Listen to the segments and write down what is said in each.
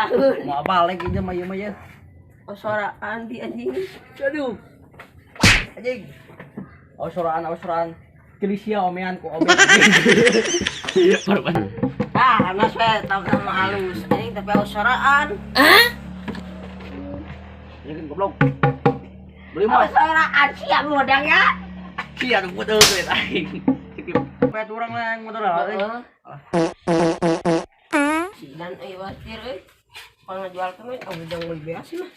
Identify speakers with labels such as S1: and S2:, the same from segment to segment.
S1: Ngeunaheun.
S2: Mau balik ieu mah ieu mah ieu.
S1: Oh, soraan di anjing.
S2: Aduh. Anjing. Awas soraan, awas soraan. Kelisia omean ku omean. Baru.
S1: Ah, anas we tahu mah halus. Anjing tapi awas soraan.
S2: Anjing goblok. Beli mah.
S1: Awas soraan siap modang ya.
S2: Sia tuh buat euy aing. Pet urang lah yang motor lah. Euy.
S1: Heeh. Sinan euy wasir euy. Pangajual ke mah ujang meuli beas mah.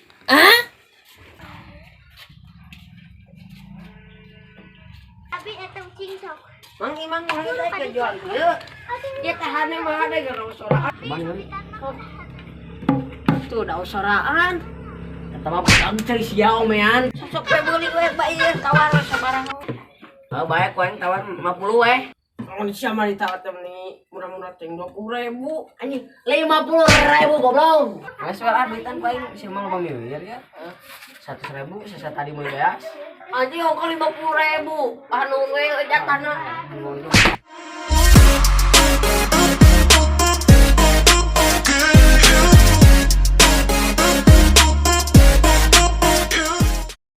S3: Abi eta ucing sok.
S1: Mang Imang mah da jual ieu. Ya tahane mah ada gara soraan. Tuh da soraan.
S2: Eta mah bukan cari sia omean.
S1: Sok we beuli we ba ieu tawar sabarang.
S2: Oh, baik ku aing tawar 50 we.
S1: Mun sia mah ditawar teh meni murah-murah teh 20.000.
S2: Anjing 50.000 goblok. Geus we lah duitan ku aing sia mah loba miliar ya. 100.000 sesa tadi meuli beas.
S1: Anjing ongko 50.000. Anu we jatahna.
S2: Untung.